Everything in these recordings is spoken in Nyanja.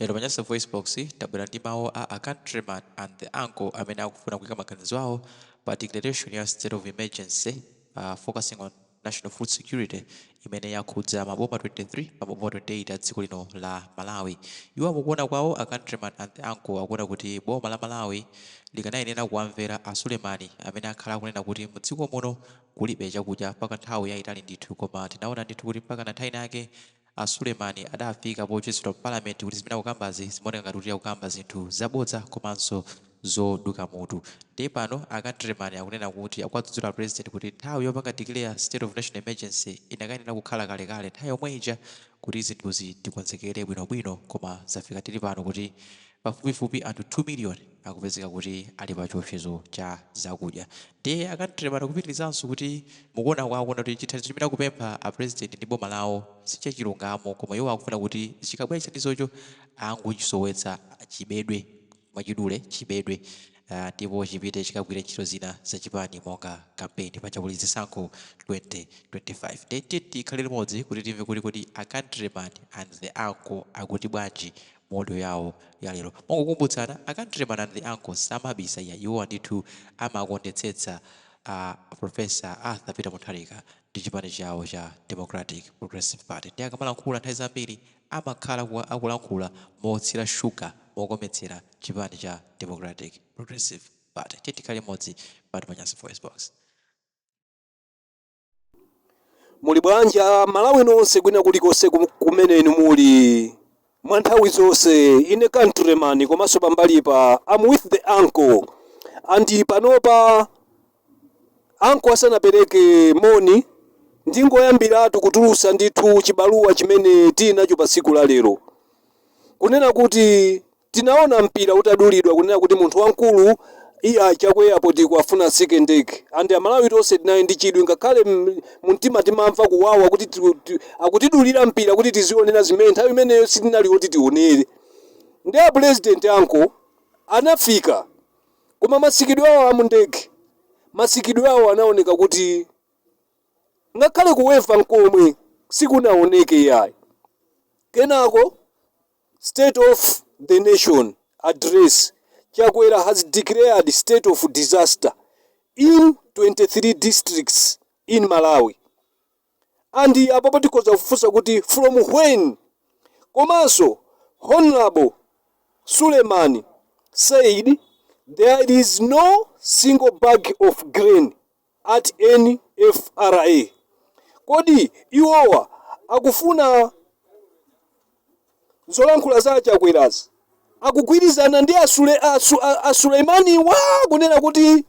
Lero pa Nyasa VoiceBox, tabwera ndi mawu a a Countryman and the Uncle amene akufuna kuika maganizo awo pa declaration ya state of emergency focusing on national food security imene yakhudza maboma 23 pa maboma 28 a dziko lino la Malawi. Iwo mukuona kwawo, a Countryman and the Uncle akuona kuti boma la Malawi likanayenera kuwamvera a Sulemani amene akhala akunena kuti mudziko muno kulibe chakudya mpaka nthawi yayitali ndithu. Koma tinaona ndithu kuti mpaka na nthawi inake a Sulemani adafika pochotsedwa mu parliament kuti zimene akukambazi zimaoneka ngati kuti akukamba zinthu zabodza komanso zoduka mutu. Ndiye pano a Countryman akunena kuti akuwadzudzula President kuti nthawi yopanga declare state of national emergency inakayenera kukhala kalekale, nthawi yomwe ija, kuti zinthuzi tikonzekere bwinobwino. Koma zafika tili pano kuti pafupifupi anthu 2 million akupezeka kuti ali pa chiopsezo cha zakudya. Ndiye a Countryman akupitirizanso kuti mukuona kwawo kuona kuti chithandizo chimene akupempha a President ndi boma lawo sichachilungamo, koma iwo akufuna kuti chikabwera chithandizocho angochisowetsa, chibedwe, mwachidule chibedwe, ndipo chipite chikagwire ntchito zina zachipani monga kampeni paja kuli zisankho 2025. Ndiye tikhale limodzi kuti timve kuti kodi a Countryman and the Uncle akuti bwanji mu audio yawo ya lero. Mongokumbutsana, a Countryman and the Uncle samabisa iya, iwowa ndithu amakondetsetsa a Professor Arthur Peter Mutharika ndi chipani chawo cha Democratic Progressive Party. Ndiye akamalankhula nthawi zambiri amakhala akulankhula motsira shuga, mokometsera chipani cha Democratic Progressive Party. Tiye tikhale limodzi pano pa Nyasa Voice Box. Muli bwanji Malawi nonse kwina kulikonse kumene inu muli? Mwa nthawi zonse ine Countryman, komanso pambalipa I'm with the Uncle. And panopa Uncle asanapereke moni, ndingoyambiratu kutulusa ndithu chibaluwa chimene tili nacho pa tsiku la lero, kunena kuti tinaona mpira utadulidwa, kunena kuti munthu wamkulu iya chaku airport kwafuna atsike ndege. And Amalawi tonse tinali ndi chidwi, ngakhale mumtima timamva kuwawa kuti akutidulira mpira kuti tizionera zimene nthawi imeneyo sitinali oti tionere. Ndi a President, Uncle, anafika, koma matsikidwe awo amundege, matsikidwe awo anaoneka kuti ngakhale kuweva nkomwe sikunaoneke yayi. Kenako State of the Nation Address, Chakwera has declared state of disaster in 23 districts in Malawi. And apapo tikhoza kufunsa kuti from when? Komanso Honorable Suleiman said there is no single bag of grain at NFRA. Kodi iwowa akufuna zolankhula za Chakwerazi akugwirizana ndi a Suleimaniwa kunena kuti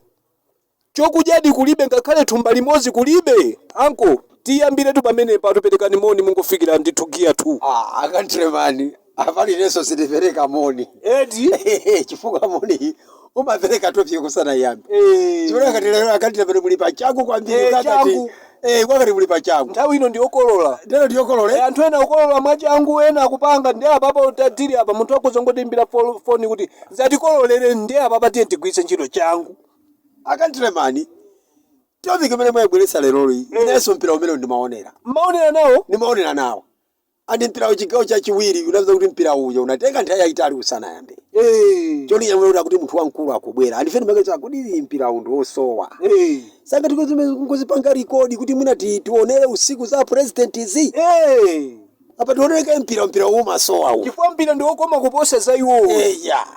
chokudyadi kulibe, ngakhale thumba limodzi kulibe? Uncle, tiyambiretu pamenepa, tuperekani moni mungofikira ndithu giya 2. Ah, a Countryman, apalinenso sitipereka moni. Eti? Chifukwa moni umapereka topic kusanayambe. Chifukwa kati lero a Countryman muli pachangu kwambiri. Changu. Kwakati muli pachangu. Nthawi ino ndiyokolola. Ndero ndiyokolole. Anthu ena akukolola mwachangu, ena akupanga. Ndi apapa tili apa, munthu akuzongotimbira foni kuti zatikololere. Ndi apapa tiye tigwiritse ntchito changu. A Countryman, topic imene mwayibweretsa leroli, inenso mpira umene ndimaonera. Mmaonera nawo? Ndimaonera nawo. And mpira wachigawo chachiwiri unapeza kuti mpira uja unatenga nthawi yayitali usanayambe. Choninyamula kuti munthu wamkulu akubwera, andifeni makeza kuti mpira uwu ndi wosowa. Sanga tikuzipanga record kuti mwina tionere usiku za president izi. Apa tionereke mpira, mpira umasowa uwu. Chifukwa mpira ndi wokoma kuposa za iwowo. Eya,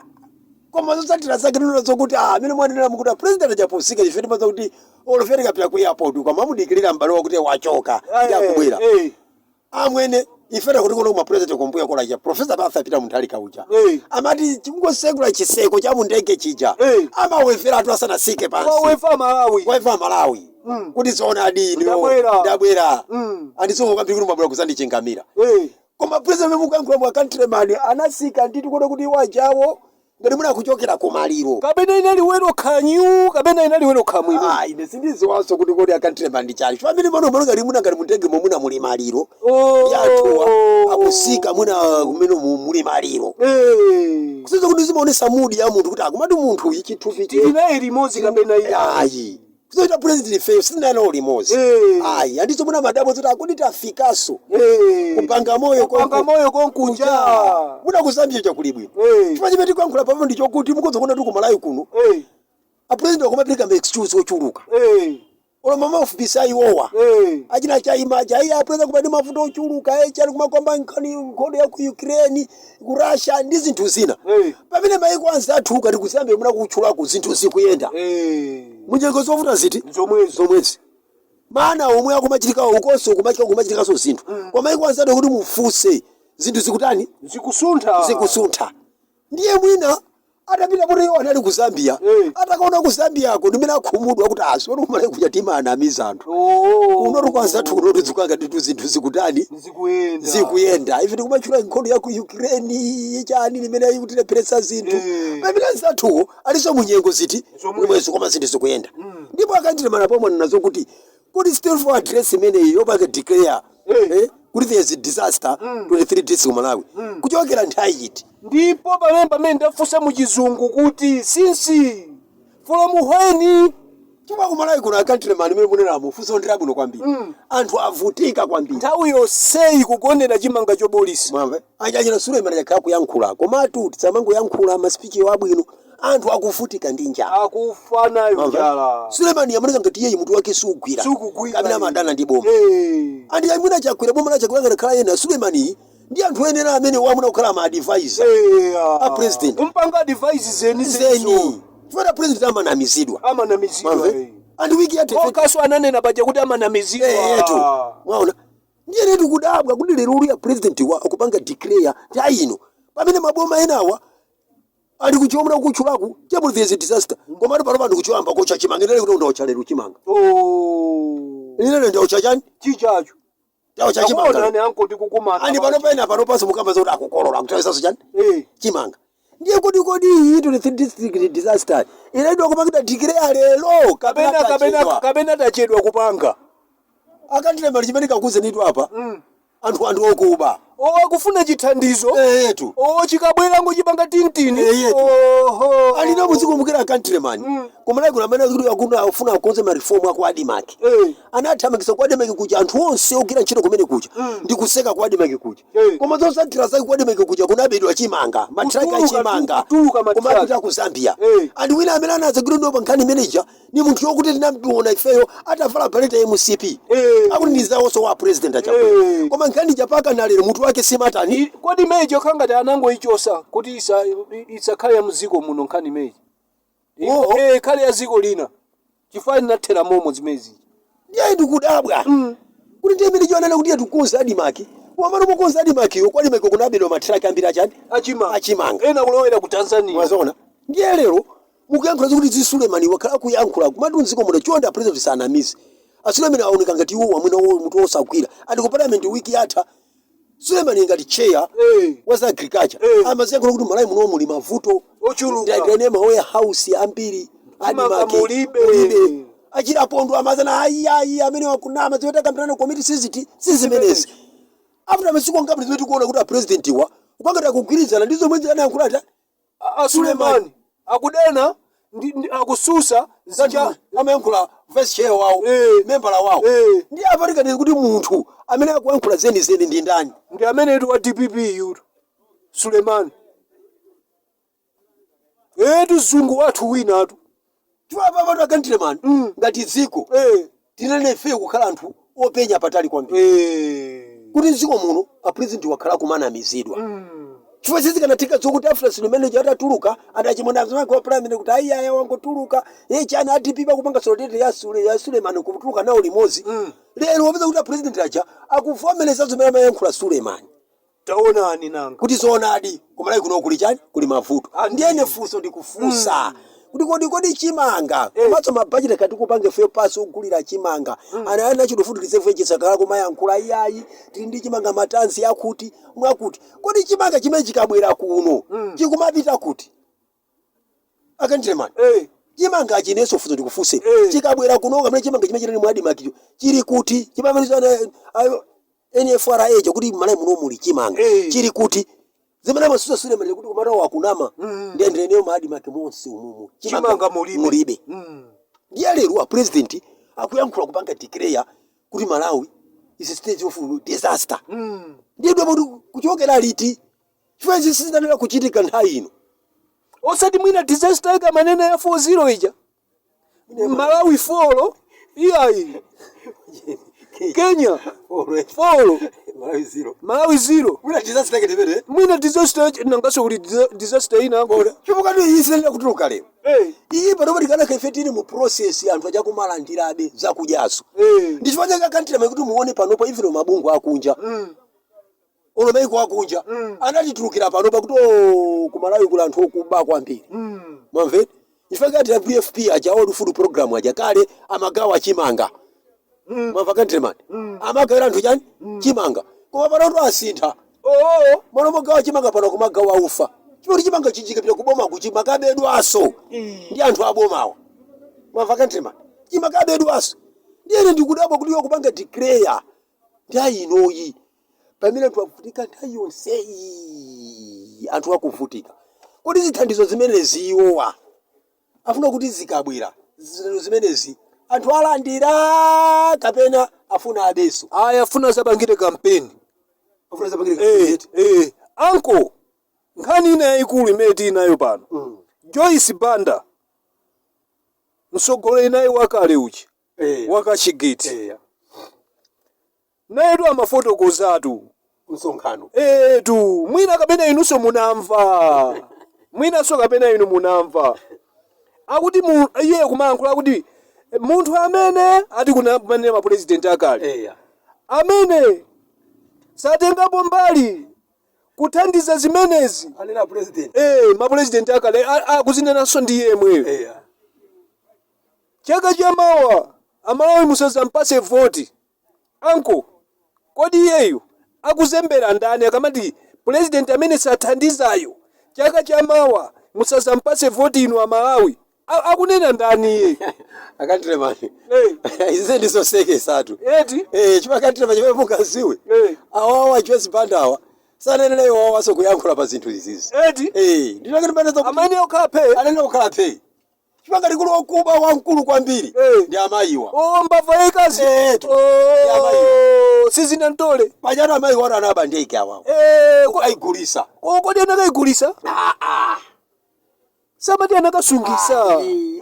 koma zotsatira zake ndinoona zokuti amene mwanenera mukuti a president achaposika, ife timaza kuti olofere kapita ku airport koma amudikirira m'bale wakuti wachoka ndi akubwera. Amwene, ifera kuti kuno kuma president kumbuya kolacha Professor Arthur Peter Mutharika uja amati chingosegula chiseko cha mundege chija, amawevera atu asanasike pansi. Wawefa Malawi. Wawefa Malawi kuti zoonadi inu Ndabwera. Ndabwera. Andisongo kwambiri kuti mwabwera kuzandichingamira. Koma president mukuyankhula mwa Countryman anasika ndithu kuona kuti wajawo ngati muna kuchokera kumaliro. Kapena inali welcome, kapena inali welcome ino? Ah, ine sindiziwanso kuti kodi a Countryman ndi chali pamene pano pano ngati muna ngati mundege momuna muli maliro. Oh. Anthuwa akusika muna kumene muli maliro. Kusenza kuti zimaonesa mood ya munthu kuti akumati munthu ichi chithupi Tili naye limodzi kapena iya? Ayi. Kuzoita president ifeyo sitinalo limodzi. Ayi, andizo muna madabo zoti akuti tafikaso kupangamoyo. Kupangamoyo konkuja. Muna kuzambia chakuli bwino. Chifukwa chimene tikuyankhula pano ndi chokuti mukuzokuona tili ku Malawi kuno, a president akumapereka ma excuse ochuluka. Olo ma mouthpiece ayiwowa achina chaimacha iye apeza kuba ndi mavuto ochuluka, chali kumakwamba nkhani nkhondo ya ku Ukraine, ku Russia ndi zinthu zina, pamene maiko anzathu kati ku Zambia muna kutchulako zinthu zikuyenda munyengo zovuta ziti? Zomwezo. Zomwezi mana omwe akumachitika ukonso kumachitika, kumachitikanso zinthu kwa maiko anzathu kuti mufunse zinthu zikutani? Zikusuntha. Zikusuntha. Ndiye mwina atapita kuti iwo anali ku Zambia, atakaona ku Zambiako ndimene akhumudwa kuti asioni kumalawi kuja timanamiza anthu. Kunotu kwanzathu kunotu zikanga nditu zinthu zikutani? Zikuyenda. Zikuyenda. Ife tikumatchula nkhondo ya ku Ukraine chani limene ikutilepheretsa zinthu, pamene anzathuwo alinso munyengo ziti? Zomwezo. Zomwezo, koma zinthu zikuyenda. Ndipo akandilemana pomwe nazo kuti kuti state of address imeneyi yopanga declare kuti there is a disaster 23 districts ku Malawi kuchokera nthawi iti? Ndipo pamene ndafunsa muchizungu kuti since from when? Chifukwa ku Malawi kuno, akantilemani, imene muneramo funso ndi labwino kwambiri. Anthu avutika kwambiri. Nthawi yonseyi kugonera chimanga chobolisa. Mwamva, achachina Suleiman achakhala kuyankhula, komatu tisamangoyankhula ma speech abwino. Anthu akuvutika ndi njala. Akufa nayo Mwamva? njala. Suleiman yamoneka ngati iyeyi mutu wake sugwira. Sukugwira. Kapena amadana ndi boma. Andi amwina chakwera, boma la Chakwera, ngati khala ena Suleiman ndi anthu enera amene wamuna kukhala ma advisor a president. Kumpanga advice zeni. Zeni, chifukwa president amanamizidwa. Amanamizidwa. Mwamva? Andi wiki yathe Okaso ananena paja kuti amanamizidwa. Etu, mwaona, ndiye letu kudabwa kuti lero ya president wa akupanga declare nthawi ino pamene maboma enawa ali kuchiomera kutchulaku chabo there is a disaster, komatu pano pano kuchoyamba kocha chimanga ndale kuti ndaocha lero chimanga. Lero ndaocha chani? Chichacho. Ndaocha chimanga. Akuonani anko tikukumana. Andi pano pena pano panso mukamba zoti akukolola akuthawisanso chani? Chimanga. Ndiye kodi iyi 23 district disaster inaitwa kupangidwa declare lero kapena kapena tachedwa? Kapena tachedwa kupanga. Akandilemba chimene kakuze nitu apa anthu okuba. O, akufuna chithandizo. Etu. O, chikabwera ngochipanga tintini. Yetu. Oho. Alina muzikumbukira, countryman, kumalawi kuno amene akuti akuna afuna akonze ma reform aku ADMARC, anathamangitsa ku ADMARC kuja anthu onse ogwira ntchito kumene kuja ndi kuseka ku ADMARC kuja. Koma zotsatira zake, ku ADMARC kuja kunabedwa chimanga, matraka achimanga. Kutuluka matraka. Kumapita ku Zambia. And wina amene anadzagwira ndo pa nkhani manager ni munthu yokuti tinamuona ifeyo atavala baleta ya MCP, akuti ndi zawonso wa president aChakwera. Koma nkhani japaka na lero munthu wake simatani. Kodi mejo khangati anangoichosa kuti isakhale ya mziko muno nkhani imeyi? Oh. Ikhale ya ziko lina chifukwa inathera momo zimezi. Ndiye ndikudabwa kuti ndiye imene chionana kuti tikukonza ADMARC, komano mukonza ADMARC yo, kwa ADMARC kunabedwa matraki ambiri achani? Achimanga. Achimanga. Ena kulowera ku Tanzania. Mwazoona, ndiye lero mukuyankhula zokuti zi Sulemani wakhala kuyankhula kumati mdziko muno chonde president sanamize. Asulemani aoneka ngati iwo wamwina wo mutu osagwira. Andi ku parliament wiki yatha, Sulemani ngati chair wa za agriculture amaziyankhula kuti Malawi muno muli mavuto ochuluka. Ndene ma warehouse ambiri Chimanga ADMARC mulibe. Mulibe. Achirapondo amazana ayi ayi amene wakunama ziweta kambirana komiti siziti sizimenezi. After masiku angapo zimene tikuona kuti a president wa kupanga kugwirizana ndi zomwe anayankhula ata A Sulemani akudena akususa zija. Amayankhula vice chair wawo, membala wawo. Ndi apatikani kuti munthu amene akuyankhula zenizeni ndi ndani? Ndi amene wa DPP yutu Sulemani etu zungu wathu winatu. Chifukwa akantilemani ngati dziko tinene ife kukhala anthu openya patali kwambiri kuti mdziko muno a president wakhala kumanamizidwa, chifukwa sizikanatheka zokuti after Sulemani atatuluka adachimona azimake wa prime kuti ayi aya wangotuluka e chani a DPP akupanga solidarity ya Sulemani kutuluka nawo limodzi. Lero wapeza kuti a president aja akuvomereza zimene amayankhula Sulemani. Taonani nanga. Kuti zoonadi kumalawi kuno kuli chani? Kuli mavuto. Ndiyene funso ndikufunsa kuti kodi chimanga komanso mabajeti kati kupange feyo pasi ogulira chimanga ana ana National Food Reserve Agency akhala kumayankhula iyayi tili ndi chimanga matanzi akuti mwakuti. Kodi chimanga chimene chikabwera kuno chikumapita kuti, akandilemani? Chimanga chinenso funso ndikufunse, chikabwera kuno kamene chimanga chimene chili mu ADMARC cho chili kuti? Chimamalizana NFRA chakuti Malawi muno muli chimanga chili kuti? Zimene amasusa Sulemani kuti kumata wakunama, ndiye ndileneyo ma ADMARC monse umumu chimanga mulibe. Mulibe. Ndiye lero a president akuyankhula kupanga declare kuti Malawi is a state of disaster. Ndiye kuti kuchokera liti? Chifukwa izi sizinanena kuchitika nthawi ino. Osati mwina disaster yake amanena ya 4-0 ija, Malawi 4, iyayi, Kenya 4, Malawi 0. Malawi 0. Mwina disaster yake timene. Mwina disaster nangaso kuli disaster ina ako. Chifukwa ndi iyi sinanena kutuluka lero. Eh. Iyi panopa tikanaka ife tili mu process, anthu achakumalandirabe zakudyazo. Eh. Ndi chifukwa chake akantira kuti muone panopa even mabungwe akunja, olo maiko akunja, anatitulukira panopa kuti o kumalawi kuli anthu okuba kwambiri. Mwamve? Chifukwa chake WFP aja, World Food Program aja, kale amagawa chimanga. Mwamva, countryman? Amagawira anthu chani? Chimanga. Koma panotu asintha. Oh. Mwana mogawa chimanga pano kumagawa ufa, chifukwa chimanga chichikapita kuboma kuchimakabedwaso ndi anthu abomawa. Mwamva, countryman? Chimakabedwaso. Ndiyene ndikudabwa kuti iwo kupanga declare nthawi inoyi pamene anthu akuvutika nthawi yonseyi, anthu akuvutika. Kodi zithandizo zimenezi iwowa afuna kuti zikabwera, zithandizo zimenezi anthu alandira kapena afuna abeso? Aya, afuna zapangire kampeni. Afuna zapangire. Eh, anko, nkhani ina yayikulu imene tili nayo pano, Joyce Banda, mtsogoleri naye wakale uchi wakachigiti, nayetu amafotokozatu. Msonkhano. Etu, mwina kapena inunso munamva, mwinanso kapena inu munamva akuti iye kumayankhula akuti munthu amene ati kumanena mapurezidenti akale amene satengapo mbali kuthandiza zimenezi. Anena president. Eh, mapurezidenti akale akuzinenanso ndi yemweyo. Chaka chamawa Amalawi musazampase voti. Anko, kodi iyeyu akuzembera ndani akamati purezidenti amene sathandizayo chaka chamawa musazampase voti inu Amalawi? Akunena ndani iye? A countryman, Eh. ize ndizosekesatu. Eti. Eh, chifukwa, countryman, chimene mungaziwe, Eh. awawa Joyce Banda awa sanenere iwawaso kuyankhula pa zinthu izizi. Eti. Eh, ndinakati pamene amene okhape. Anene okhala phe, chifukwa ngati kuli okuba wamkulu kwambiri Eh. ndi amayiwa. O, mbava yayikazi. Eh, Oh, sizinantole. Pajatu amayiwa anu anaba ndege awawa. Eh, ayigulisa. Kodi anakayigulisa? Samati anakasungisa?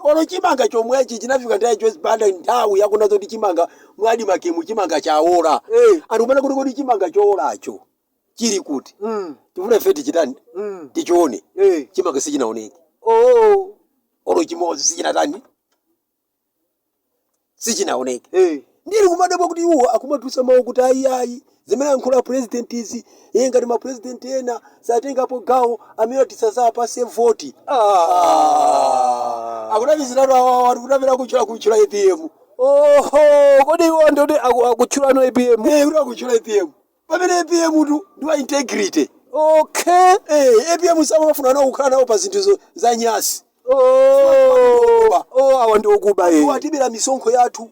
Olo chimanga chomwechi chinafika nthawi Joyce Banda, nthawi yakunazo kuti chimanga mwadi makemu chimanga chaola. Eh. Anthu kumene kuti kodi chimanga choolacho chili kuti? Tifuna ife tichitani? Tichione. Eh. Chimanga sichinaoneke. Oh. Olo chimodzi sichinatani, sichinaoneke. Eh. Ndili kumadabwa kuti iwo akumatulutsa mawu kuti ayiayi, zimene ayankhula president izi, iye ngati mapresident ena satengapo gawo, amene tisazapase voti. Ah. Akunamiziratu awawa, kunamira kutchula APM. Oho, kodi iwo ndoti akutchulano APM? Eh, kuti akutchula APM pamene APM tu ndi wa integrity. Okay. Eh, APM samafuna nawo kukhala nawo pa zinthu za nyasi. Oh, oh, awa ndi okuba. Iwo Eh. atibera misonkho yathu,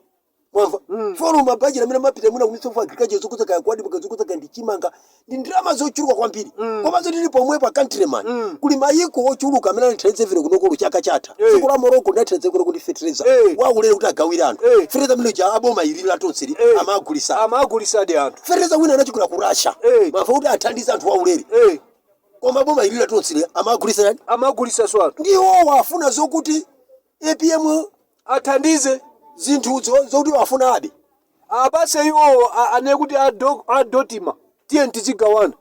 mwamva? Folo mabajeti amene amapita mwina kumisonkho agriculture, zokuza kaya kwadi zokuza kaya ndi chimanga, ndi ndalama zochuluka kwambiri. Komanso tili pomwepo, a countryman, kuli mayiko ochuluka amene anathandiza ife kunokolo chaka chatha. Eh. Dziko la Morocco linathandiza kuno kuti fertilizer Eh. waulere kuti agawire anthu. Eh. Fertilizer amene uja aboma ilili latonseri Eh. amagulisa. Amagulisadi anthu. Fertilizer wina anachokera ku Russia. Eh. Mwamva, kuti athandize anthu waulere. Eh. Koma boma ilili latonseri amagulisa nani? Amagulisa so anthu. Ndiwo wafuna zokuti APM athandize zinthuzo zokuti wafuna abe. Apase iwo ane kuti adotima tiye tizigawana.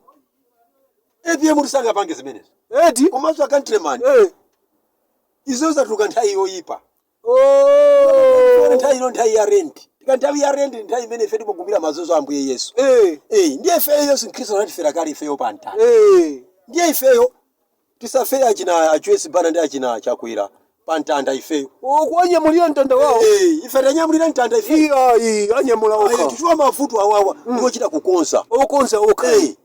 APM tisangapange zimenezo. Eti. Komanso, a countryman, Eh. izo zatuluka nthawi yoyipa. Oh. Nthawi ino nthawi ya Lent. Tika nthawi ya Lent, nthawi imene ife timakumbira mazunzo a Ambuye Yesu. Eh. Eh, ndiye ifeyo Yesu Khristu anatifera kale ifeyo pa mtanda. Eh. Ndiye ifeyo tisafere achina aJoyce Banda ndi achina Chakwera pa mtanda ifeyo. Okuwanyamulira mtanda wawo. Eh, ife tanyamulira mtanda ifeyo. Iyayi, anyamula Ayi, okha. tichuwa mavuto awawa ndikochita kukonza. Okonza okha. Eh,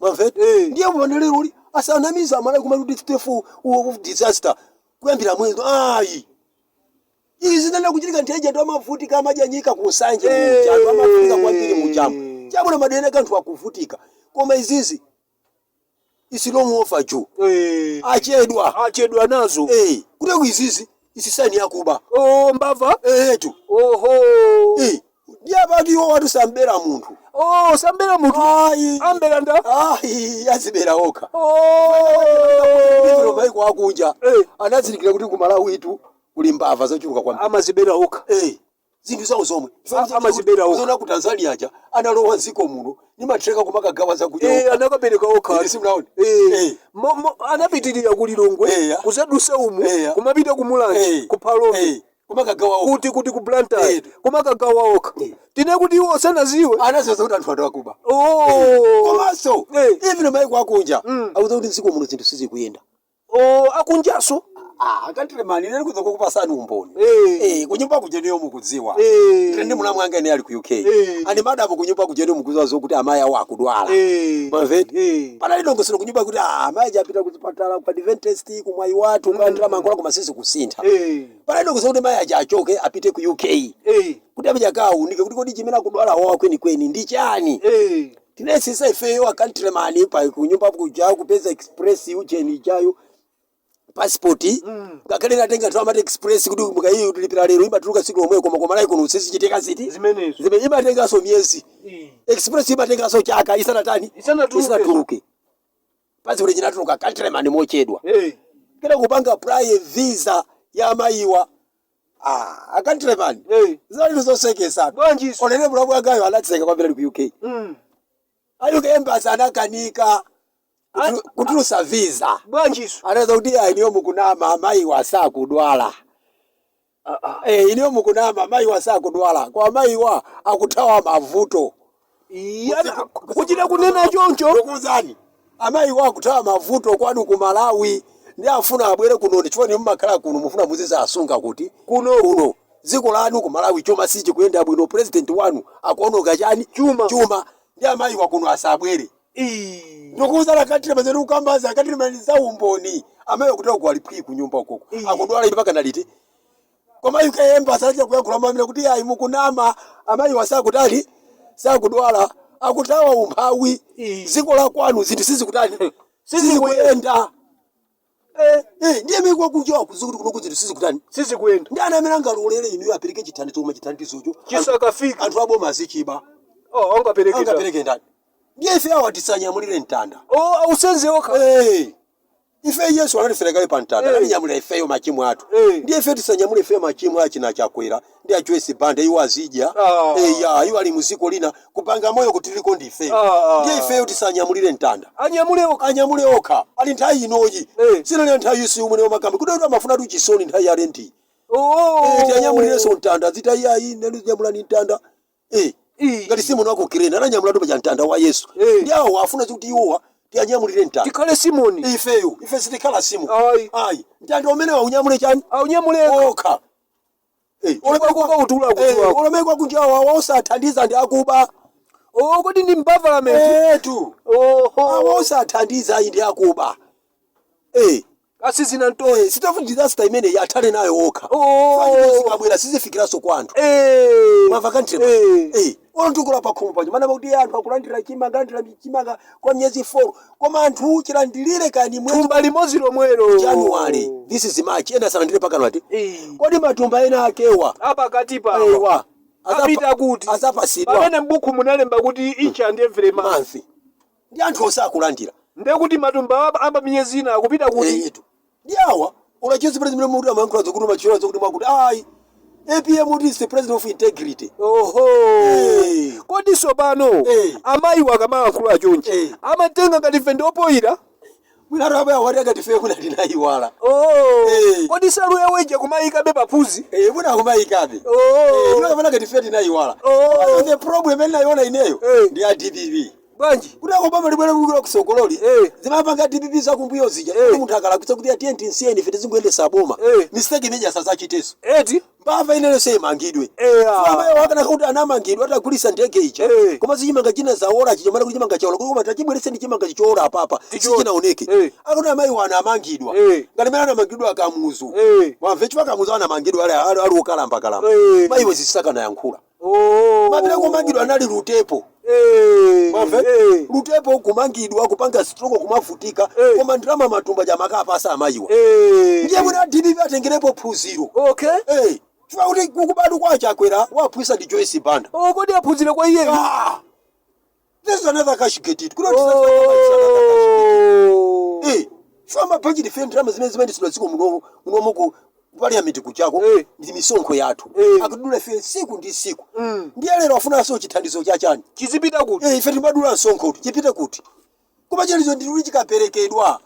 mwamvete? Eh. Ndiye mupanelero asanamiza Amalawi kumati kuti state of disaster kuyambira mwezi, ayi. Izi zinena kuchitika nthawi anthu amavutika, amadya nyika kusanje Eh. muja, anthu amavutika kwambiri mujamu chabwino madera kanthu akuvutika, koma izizi is long overdue. Eh. Achedwa. Achedwa nazo. Eh, kuti izizi It's sign yakuba. Oh, mbava. Etu. Oho. Eh, ndiye apati iwo watu sambera munthu. Oh, sambera munthu. Ayi. Ambera nda. Ayi, azibera okha. Oh. Maiko akunja Eh. anazindikira kuti ku Malawi itu kuli mbava zochuluka kwambiri. Amazibera okha. Eh, zinthu zawo zomwe. Amazibera okha. Zona ku Tanzania aja analowa dziko muno ni matreka kumakagawa zakudya. Eh, anakabereka okha. Ine simunaone. Eh. Eh. Anapitirira ku Lilongwe, Eh. kuzadusa umu, Eh. kumapita ku Mulanje, Eh. ku Phalombe, Eh, kumakagawa okha. kuti ku Blantyre, Eh. kumakagawa okha. Eh. Tine kuti iwo sanaziwe. Anaziwa kuti anthu akuba. Oh. Komanso Eh. even maiko akunja akuza kuti dziko muno zinthu sizikuyenda. Oh, akunjaso. Ah, countryman, ine ndikuza kukupasani umboni. Eh. Eh, kunyumba kuja ndiyo mukudziwa. Eh. Ndine ndi mulamu wanga ine ali ku UK. Eh. Ani madamu kunyumba kuja ndiyo mukudziwa zokuti amayi awo akudwala. Eh. Mwamveti? Eh. Panali dongosolo kunyumba kuti ah, amayi apita kuchipatala ku Adventist kumwayi wathu kulandira mankhwala koma sisi kusintha. Eh. Panali dongosolo kuti mayi aja achoke apite ku UK. Eh. Kuti apite akaunike kuti kodi chimene akudwala wawa kwenikweni ndi chani. Eh. Tinesisa ifeyo a countryman pa kunyumba kuja kupeza express ujeni ijayo passport, ngakhale natenga nthawi amati express kuti mukayi tulipira lero imatuluka tsiku lomwe, koma komalayi kuno sizichitika ziti Zimenezo. zimene imatenganso miyezi. Eh. Express imatenganso chaka isanatani? Isanatuluke. Isanatuluke. Passport chinatuluka, countryman, mochedwa. Eh. Kena kupanga apply visa ya amayiwa, ah, countryman, Eh. zinali zosekesa. Bwanjiso. Onene mulamu wangayo anatseka kwambiri ali ku UK. A UK embassy anakanika kutulusa visa. Bwanjiso. Anaweza kuti ayi, iniyo mukunama, amayi wasakudwala. Eh, iniyo mukunama, amayi wasakudwala, kwa amayiwa akuthawa mavuto. Iya, kuchita kunena choncho. Ndikuwuzani, amayiwa akuthawa mavuto kwanu ku Malawi, ndi afuna abwere kuno chifukwa ni mmakhala kuno mufuna muziza asunga kuti Kuno. Kuno dziko lanu ku Malawi chuma sichikuyenda bwino, president wanu akuonoka chani? Chuma. Chuma. Ndi amayiwa kuno asabwere. Ii. Ndikuwuzana katire mazeni ukambaza katire mani za umboni, amayi akuthawa kuwaliphwi ku nyumba ukoko. Ii. Akudwala ili mpaka naliti, koma UK embassy achita kuyankhula mamina kuti ayi, mukunama, amayi wasakutali sakudwala, akuthawa umphawi. Ii. Dziko la kwanu zinthu sizikutani? Sizikuyenda. Eh. Eh, ndiye miko kunja kuzukuti kuno zinthu sizikutani? Sizikuyenda. Ndi ana amene angalolere inuyo apereke chithandizo, koma chithandizocho Chisakafika. anthu aboma azichiba. Oh, angapereke. Angapereke ndani? Ndiye ife awa tisanyamulire mtanda. Oh, ausenze okha. Eh. Ife Yesu anatiferekayo pa mtanda. Eh. Anatinyamulira ifeyo machimo athu. Eh. Ndiye ife tisanyamule ifeyo machimo achina Chakwera ndi a Joyce Banda, iwo azidya. Ah. Eh, ya iwo ali muziko lina kupanga moyo kuti tiliko ndi ifeyo. Ah. Ndiye ifeyo tisanyamulire mtanda. Anyamule okha. Anyamule okha ali nthawi inoyi. Eh. Sinali nthawi isi umene wamakambi kuti amafuna tu chisoni nthawi ya Lent. Oh. Eh, tianyamulirenso mtanda zita iyayi nenu nyamulani mtanda. Eh. Ii. Ngati Simoni wako Kirene ananyamula tu pa mtanda wa Yesu. Eh. Ndi awo afuna kuti iwowa tiyanyamulire mtanda. Tikhale Simoni. Ifeyo ife sitikhala simu. Ayi. Ayi, mtanda umene waunyamule chani? Aunyamule okha. Okha. Eh, Chifukwa kukautula kudziwako. olemekwa kunja awa osathandiza ndi akuba. Oh, kodi ndi mbavalamenti? Etu. Oho. Awa osathandiza ayi ndi akuba. Eh. Asizina ntoye. Eh, state of disaster imene yathale nayo okha. Oh. Zikabwera sizifikiranso kwa anthu. Eh. Mwamva country? Eh. Eh, ono pa khomo pacho mana kuti anthu akulandira chimanga, alandira chimanga kwa miyezi 4, koma anthu chilandilire kani mwezi Thumba limodzi lomwelo. January, this is March, ena asalandire pakanati. Eh. Kodi matumba ena akewa Apakati pa. ewa Apita kuti. azapasidwa Pamene m'buku munalemba kuti each and every month. Month ndi anthu osakulandira. Ndiye kuti matumba amba miyezi ina akupita kuti. Etu, ndi awa ulachezi president muti amayankhula zokuti machira zokuti mwakuti ayi, APM is the president of integrity. Oho. Eh. Kodi sopano Eh. amayiwo akamayankhula chonchi Eh. amatenga ngati ife ndiopoyira? Mwina atu abaya wati akati fe kuna tinayiwala. Oh. Eh. Kodi salu yaweja kumayikabe paphuzi? Eh, mwina akumayikabe. Oh. Eh, kapena ngati fe tinayiwala. Oh. The problem imene nayiona ineyo Eh. ndi ya DPP. Bwanji? Kuti akobama libwere kukula kusogololi, Eh. zimapanga DPP zakumbuyo zija. Eh. Kuti munthu akalakwitsa kuti atiye tinsiyeni ife tizingoyendesa boma, Eh. mistake imeja sasachiteso. Eti? Mbava ineyo seyimangidwe. Eh, ah. Amayo akanaka kuti anamangidwa atagulisa ndege ija, Eh. koma sichimanga china zaora chicha mana kuti chimanga chaola kuti koma tachibwerese ndi chimanga chichoora apapa Tichiona. sichinaoneke. Eh. Akuti amayi wana amangidwa Eh. ngati mene anamangidwa Akamuzu. Eh. Wamve chifukwa Kamuzu anamangidwa ali okalamba kalamba. Eh. Mayiwe zisakanayankhula. Oh. Mapita komangidwa anali Lutepo. Mwamve? Lutepo kumangidwa, kupanga stroke, kumavutika, koma ndalama matumba jamakapasa amayiwa. Ndiye mwina DPP atengerepo phunziro. Chifukwa kuti kukubadwa kwa Chakwera waphunzitsa ndi Joyce Banda. Oh, kodi aphunzire kwa iyeyo? Ah! This is another cash get it. Kuno. Chifukwa mabhajeti fe ndalama zimene zimayendetsedwa dziko munomu munomu ku parliament kuchako ndi misonkho yathu. Akudula ife siku ndi siku. Ndiye lero afunanso chithandizo chachani? Chizipita kuti? Ife timadula msonkho kuti chipite kuti? Koma chilicho ndikuti chikaperekedwa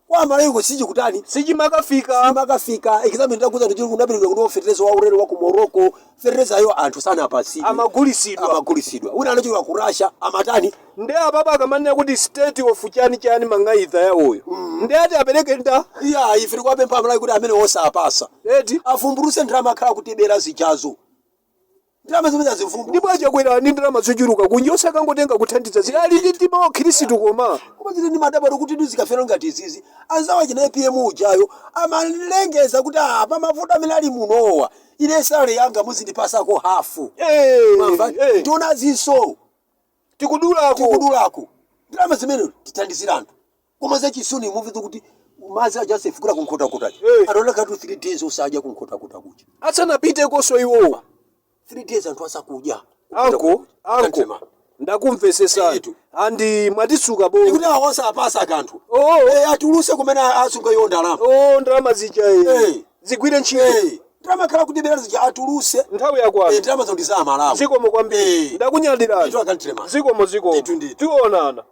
kwa Malawi sichikutani? Sichimakafika. Simakafika. Example, ndakuza ndi kunaperekedwa kuno fetereza wa ulere wa ku Morocco. Fetereza ayo anthu sanapasidwe. Amagulisidwa. Amagulisidwa. Wina anachokera ku Russia, amatani? Ndi apapa akamanena kuti state of chani chani mang'aidha yawoyo, ndi ati apereke nda? Iya, ife tikuwapempha Amalawi kuti amene osapasa eti avumbuluse ndalama akhala kutibera zijazo, ndalama zimene azimvumbuluse. Ndipo achakwera ndi ndalama zochuluka kunja, osakangotenga kuthandiza zilali ndi mtima wa Khristu koma. Koma zili ndi madabwalo kuti ndi zikafera ngati izizi. Anzawo achina APM ujayo amalengeza kuti apa mavuto amene ali munowa, ine salary yanga muzindipasako hafu. Mwamva? Ndiona zinso Tikudulako. Tikudulako ndalama zimene tithandizira anthu. Koma zachisoni, muvi kuti madzi ajasefukira kunkhotakota. Anthu katu 3 days osadya kunkhotakota kuja. Asanapite koso iwowa. 3 days anthu asakudya. Anko, anko, ndakumvesesani. Nditu. Andi mwatisuka bo. Ikuti awo osapasa kanthu. Atuluse kumene asunga iwo ndalama. Oh, ndalama zija. Zigwire ntchito. Ndalama khala kuti bera zija atuluse. Nthawi yakwana. Ndalama zo ndi za Malawi. Zikomo kwambiri. Ndakunyadirani. Ndithu, akantirema. Zikomo, zikomo. Ndithu, ndithu. Tionana.